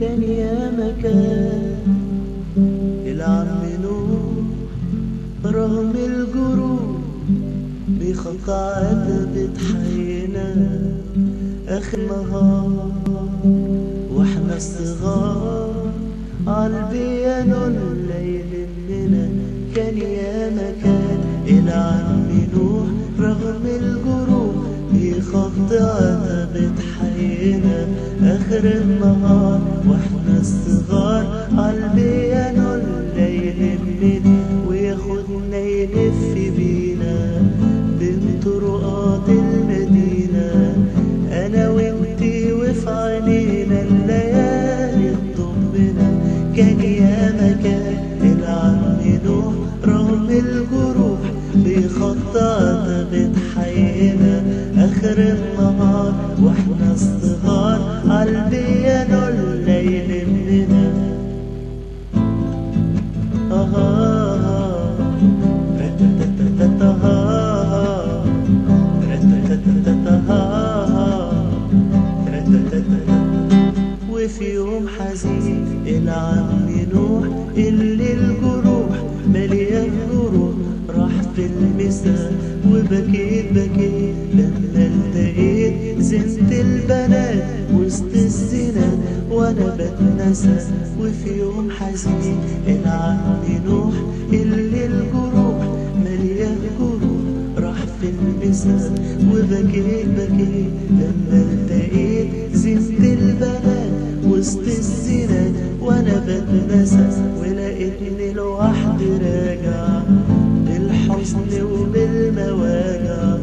كان يا مكان العم نوح رغم الجروح بخط عتبة حينا آخر نهار، واحنا الصغار عالبيانو الليل مننا. كان يا مكان العم نوح رغم الجروح بخط عتبة حينا آخر النهار، واحنا الصغار عالبيانو الليل مننا، وياخدنا يلف بينا بين طرقات المدينة، أنا وانتي وفي عينينا الليالي تضمنا. كان يا مكان العم نوح رغم الجروح بخط عتبة حينا آخر النهار، واحنا الصغار عالبيانو الليل مننا. وفي يوم حزين العم نوح اللي الجروح مليان جروح راح في المساء، وبكيت بكيت لما التقيت زنت البنات وسط الزينات وانا بتنسى. وفي يوم حزين العم نوح اللي الجروح مليان جروح راح في المساء، وبكيت بكيت لما التقيت زنت البنات وسط الزينات وانا بتنسى، ولقيتني لوحدي راجع بالحزن وبالمواجع،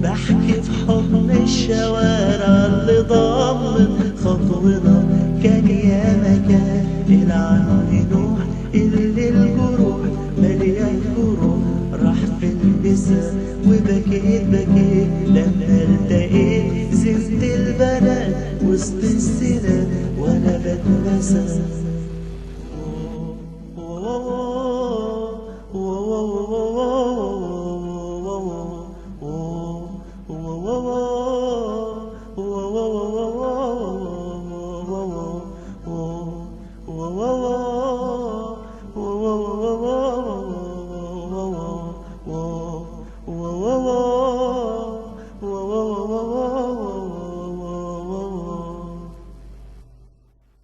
بحكي في حضن الشوارع اللي ضمت خطونا. كان يا مكان العم نوح اللي الجروح مليان جروح راح في المساء، وبكيت بكيت لما التقيت زنت البنات وسط الزينات وانا بتنسى.